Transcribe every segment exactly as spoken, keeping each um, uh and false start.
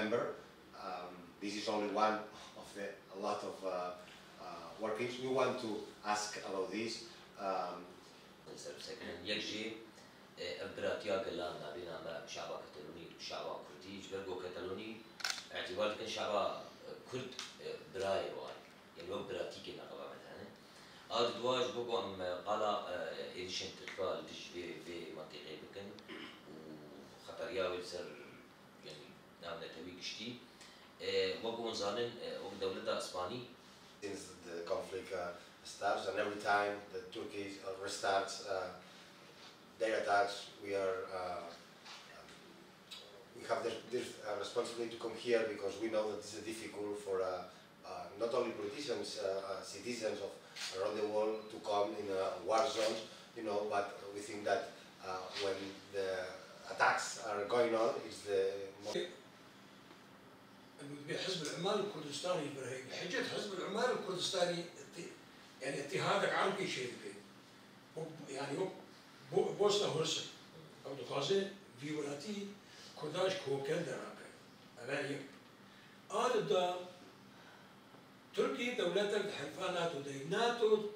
Remember, um, this is only one of the, a lot of uh, uh, workings. We want to ask about this. Um, Ser bisekirin. Yek jî, e, ev biratiya gelan nabêna me, em şaba Ketelonî û şaba Kurdî, ji ber ku Ketelonî îtîbar dikin şaba, e, Kurd, e, birayê wan, yanî wek biratîkê neqeba me dihene. A di dua ji bo ku em, e, qala, e, êrîşên tirka li dijî vê, vê mentiqê bikin û xeteriya wê li ser, yanî navnetewî giştî, e, wek hûn zanin, e, wek dewleta Îspanî, since the conflict uh, starts, and every time the Turkey uh, restarts uh, their attacks, we are uh, we have the, this uh, responsibility to come here because we know that this is difficult for uh, uh, not only politicians, uh, uh, citizens of around the world to come in uh, war zones, you know, but we think that uh, when the attacks are going on, it's the most Em dibê Hizb el-Emal Kurdistanî ji ber heyî. Bi hicet Hizb el-Emal Kurdistanî eti-, yanî îtîhadek Erebî çêdike. Bo-, yanî wek Bo-, Bosna Hersek. Ew dixwaze vî welatî Kurdan ji koken derake. Ev her yek. A di da Tirkî dewletek di helifa NATO de ye. NATO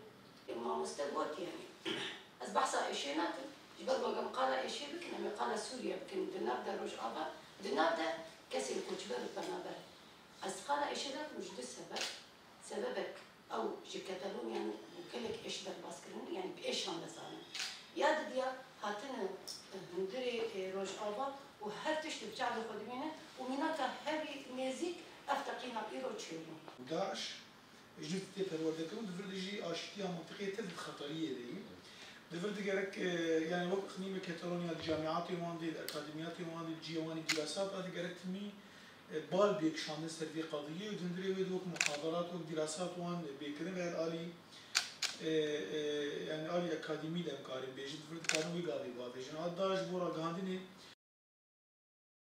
Mamoste got, yanî ez behsa êşê nakim. Ji ber ku em qala êşê bikin, em ê qala Sûriye bikin. Di nav de Rojava, di nav de kesên koçber û penaber. Ez qala êşê nakim ji du sebeb. Sebebek ew ji Ketelonyan û gelek êş derbas kirin, yanî bi êşan dizanin. Ya didiya hatine hundirê, e, Rojava û her tişt bi çavê xwe dimîne û mînaka herî nêzîk ev teqîna îro çêbû. Daiş ji tê perwerdekirin û di vir de jî aşîtiya mintîqê tev di xeteriyê de ye. Di vir de gerek, e, yanî wek iqlîmê Ketalonya di camîatê wan de, di akademiyatê wan de, di cihê wan de dîrasat a de gerek timî, e, bal bê kişandin ser vê qediyê û di hundirê wê de wek muhaderat, wek dîrasat wan bê kirin ve her alî, e, e, yanî alî akademî de em karin bêjin, di vir dikarin wî gavê bavêjin. A da ji bo ragihandinê